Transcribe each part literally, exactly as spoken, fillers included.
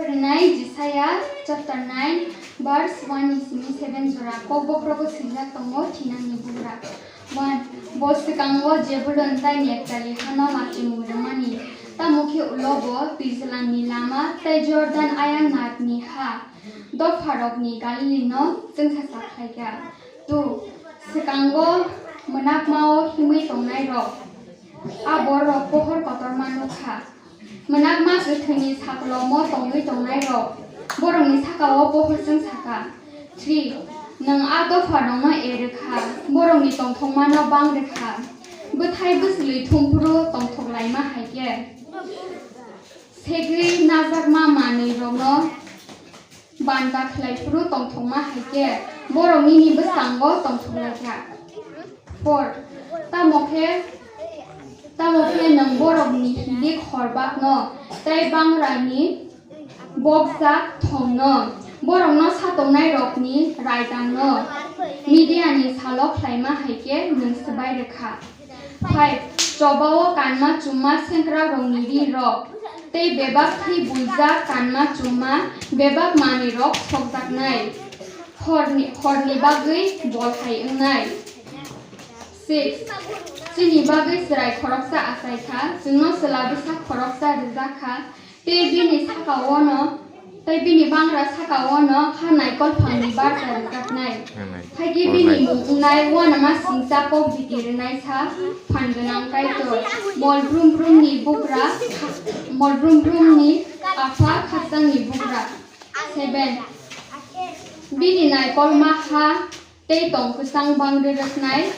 Rinai Jisaya chapter nine verse one ni simi seven jora kok bokhorogo swijak tongo thinangni bugra. One, bo swkango Jebulun tei Neptali hano lachimung rwmani, tamo khe ulo bo Twijlangni lama tei Jordan ayang narni ha, dopharokni Galilino chwngsacha khlaikha. Two, swkango mwnakmao himwi tongnairok, a bororok pohor kotorma nukha. Mwnakma kwthwini saklomo tongwi tongnairok, borokni saka-o pohor chwngsakha. Three, nwng a dopharokno erwkha, borokni tongthokmano bang rwkha. Bwthai bwchwlwi thum phuru tongthok laima hai khe, segwi najakma manwirokno banta khlai phuru tongthokma hai khe, borok nini bwskango tongthok lai kha. Four, tamo khe, tamo khe nwng borokni hilik horbakno tei bangrani bokjak thongno, borokno satoknairokni raidangno Midiani salo khlaima hai khe nwng swbai rwkha. Five, chobao kanma chumma sengkrakrokni rirok tei bebak thwi buijak kanma chumma bebak manwirok sokjaknai horni, horni bagwi bol hai wngnai. Six, chini bagwi chwrai khoroksa achai kha, chwngno chwla bwsa khoroksa rwjak kha, tei bini saka-o no, tei bini bangra saka-o no ha naikol phangni barsa rwjaknai. Hai khe bini mung wngnai uanama singcha kok biti rwnaisa phan gwnang Kaitor, mol brum brumni bugra, mol brum brumni apha khakchangni bugra. Seven, bini naikolma ha tei tong kwchang bangri rwknai,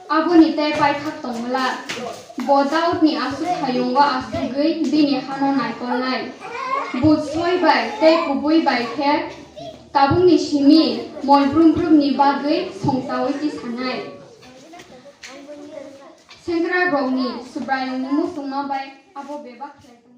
aboni tei paithak tong glak. Bo Daudni aswk hayungo asugwi bini hano naikolnai. But soi bai tei kubui bai khe tabukni simi mol brum brumni bagwi songchaui tisanai. Sengkrakrokni Subraiyungni muchungma bai abo bebak khlai.